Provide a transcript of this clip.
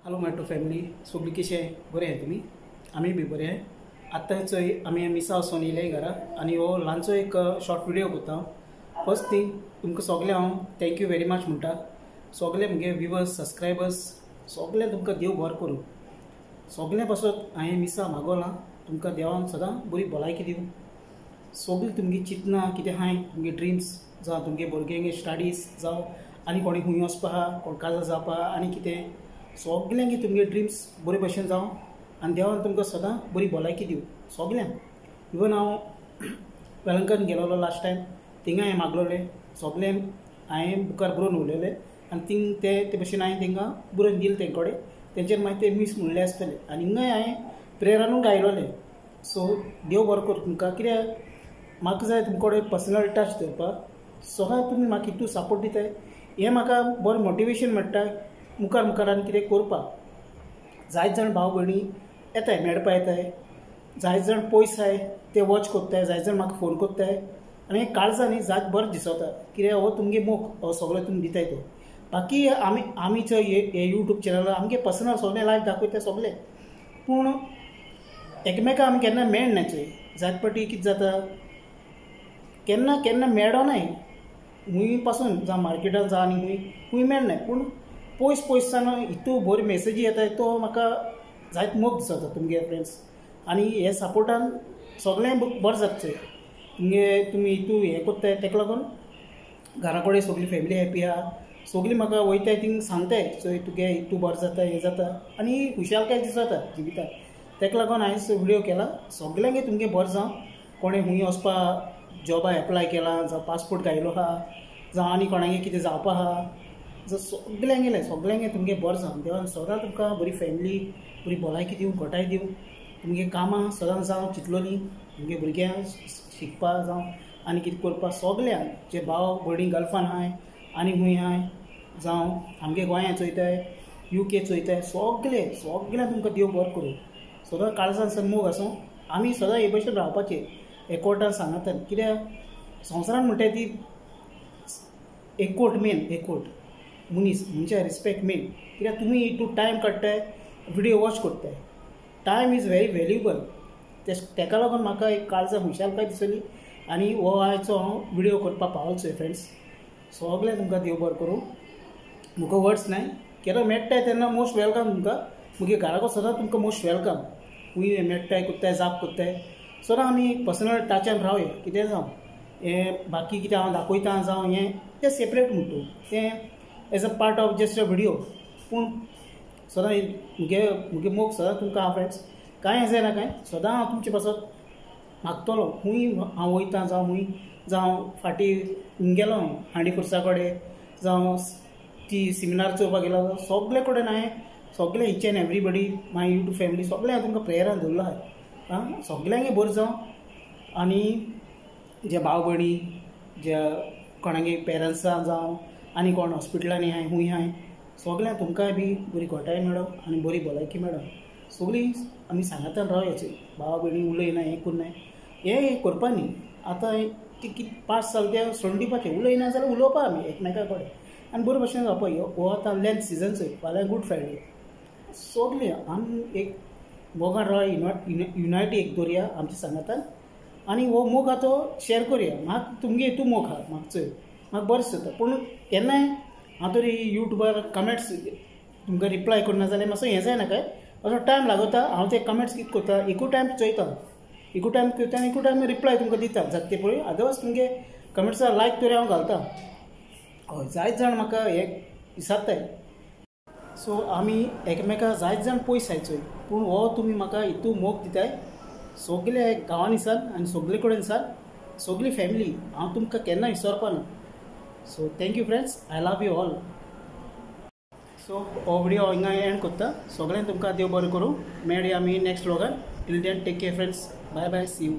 Hello my to family, सगळीं कशें बरें तुमी? आमी बी बरें. आत्तां चोय आमी मिसा वचोन येयले घरा आनी हो ल्हानसो एक शॉर्ट विडियो करता. फर्स्ट थिंग तुमकां सगळें हांव thank you very much म्हणटा. सगळे म्हगे व्युवर्स, सबस्क्रायबर्स, सगळें तुमकां देव बरो करूं. सगळें पासत हांवें मिसा मागोलां तुमकां देवान सदां बरी भलायकी दिवं. सगळीं तुमगीं चिंतनां कितें आहाय, तुमगे ड्रिम्स जावं, तुमगे भुरग्यांगे स्टडीज जावं, आनी कोणी खूंय वचपा आहा, कोण काजार जावपा आहा, आनी कितें सगल्यांगे तुमगे ड्रिम्स बरे भशेन जावं आनी देवान तुमकां सदां बरी भलायकी दिवं सगल्यांक. इवन हांव वेलंकन गेलोलो लास्ट टायम, थिंगा हांवें मागलोलें सगळें हांवें बुकार बरोवन उरलेलें आनी थिंग ते ते भशेन हांवें तांकां बरोवन दिलें तें कडेन तेंचेर मागीर ते मीस म्हणलें आसतलें आनी हिंगाय हांवें प्रेयरानूय गायलोलें. सो देव बरो करूं तुमकां. कित्याक म्हाका जाय तुमचे कडेन पर्सनल टच दवरपाक. सदां तुमी म्हाका इतू सपोर्ट दिताय, हें म्हाका बरें मोटिवेशन मेळटा मुखार मुखार आनी कितें करपाक. जायत जाण भाव भयणी येताय मेळपा येताय, जायत जाण पयस आहाय ते वॉच कोत्ताय, जायत जाण म्हाका फोन कोत्ताय आनी हें काळजां न्ही जायत बरें दिसता. कित्याक हो तुमगे मोग हो सगळो तुमी दिताय तो. बाकी आमी आमी चोय हे यूट्यूब चॅनल आमगे पर्सनल सगळें लायफ दाखयता सगळें, पूण एकमेकां आमी केन्ना मेळना चोय. जायत पाटी कितें जाता केन्ना केन्ना मेळनाय खूंय पासून, जावं मार्केटान जावं आनी खूंय खूंय मेळनाय, पूण पयस पयसच्यान इतू बरी मेसेजी येताय तो म्हाका जायत मोग दिसता तुमगे फ्रेंड्स. आनी हे सपोर्टान सगळें बरें जाता चोय. तुमगे तुमी इतू हें कोत्ताय तेका लागून घरा कडेन सगळी फॅमिली हॅपी आहा. सगळीं म्हाका वयताय थिंग सांगताय चोय तुगे इतू बरें जाता, हें जाता आनी खुशालकाय दिसता जिविताक. तेका लागून हांवें विडियो केला. सगल्यांगे तुमगे बरें जावं. कोणें खूंय वचपा जॉबा एप्लाय केला, जावं पासपोर्ट घायलो आहा, जावं आनी कोणागे कितें जावपा आहा, जावं सगल्यांगेलें सगल्यांगे तुमगे बरें जावं. देवान सदां तुमकां बरी फॅमिली, बरी भलायकी दिवं, घटाय दिवं. तुमगे कामां सदां जावं चिंतलोलीं, तुमगे भुरग्यांक शिकपा जावं आनी कितें करपा, सगल्यांक जे भाव भयणी गल्फान आहाय आनी खूंय आहाय, जावं आमगे गोंयांत चोयताय, युके चोयताय, सगळे सगळ्यांक तुमकां देव बरो करूं. सदां काळजान सर मोग आसूं. आमी सदां हे भशेन रावपाचें एकवटान सांगातान. कित्याक संवसारान म्हणटाय ती एकवट मेन, एकवट मनीस मनशा रिस्पेक्ट मेन. कित्याक तुमी इतू टायम काडटाय, विडियो वॉच करताय, टायम is very valuable. तेका लागून म्हाका एक काळजा खुशालकाय दिसली आनी हो आयचो हांव विडियो करपाक पावलो चोय फ्रेंड्स. सगळें तुमकां देव बरो करूं. म्हाका वर्ड्स नाय. केन्ना मेळटाय तेन्ना मोस्ट welcome तुमकां. मुगे घराको सदां तुमकां मोस्ट welcome. खूंय मेळटाय कोत्ताय, जाप कोत्ताय, सदां आमी पर्सनल टचान रावया. कितें जावं हें बाकी कितें हांव दाखयता जावं हें तें सेपरेट म्हणटू, तें as a part of just a video. पूण सदां मुगे मुगे मोग सदां तुमकां हांव फ्रेंड्स. कांय जायना कांय सदां हांव तुमचे पासत मागतलो. खूंय हांव वयता जावं खूंय जावं फाटीं गेलो हांडी खुर्सा कडेन जावं ती सिमिनार चोवपाक गेलो, सगळे कडेन हांवें सगळें each and everybody my YouTube family सगळें हांवें तुमकां प्रेयरान दवरलो आहा. आं सगल्यांगे बरें जावं. आनी जे भाव भयणी जे कोणागे पेरंट्सां जावं आनी कोण हॉस्पिटलांनी आहाय खूंय आहाय, सगळ्यांक तुमकांय बी बरी घटाय मेळो आनी बरी भलायकी मेळो. सगळीं आमी सांगातान रावया. भाव भयणी उलयना हें करनाय हें करपा न्ही. आतां ती कितें 5 साल त्या सोडून दिवपाचें. उलयना जाल्यार उलोवपा आमी एकमेका कडेन आनी बरे भशेन जावपा. हो आतां लेंथ सिजन चोय, फाल्यां गूड फ्रायडे. सगळीं आमी एक मोगान रावया, युनायटी एक दवरया आमच्या सांगातान आनी हो मोग आहा तो शेर करया. म्हाका तुमगे हितू मोग आहा, म्हाका चोय म्हाका बरें दिसता. पूण केन्नाय हांव तरी यूट्यूबार कमेंट्स तुमकां रिप्लाय करना जाल्यार मातसो हें जायना काय असो टायम लागता. हांव ते कमेंट्स कितें करता, एकू टायम चोयता, एकू टायम करता आनी एकू टायम रिप्लाय तुमकां दिता जाता ते पळय. अदरवायज तुमगे कमेंट्साक लायक तरी हांव घालता. हय जायत जाण म्हाका हें विचारताय. सो आमी एकमेका जायत जाण पयस आहाय चोय, पूण हो तुमी म्हाका इतू मोग दिताय सगळे गांवांनी सार आनी सगळे कडेन सार, सगळी फॅमिली हांव तुमकां केन्ना विसरपा ना. So thank you friends, I love you all. So हो विडियो हिंगा एंड करता. सगळ्यांक तुमकां देव बरें करूं. मेळया आमी next व्लॉगान. Till then take care friends, bye bye, see you.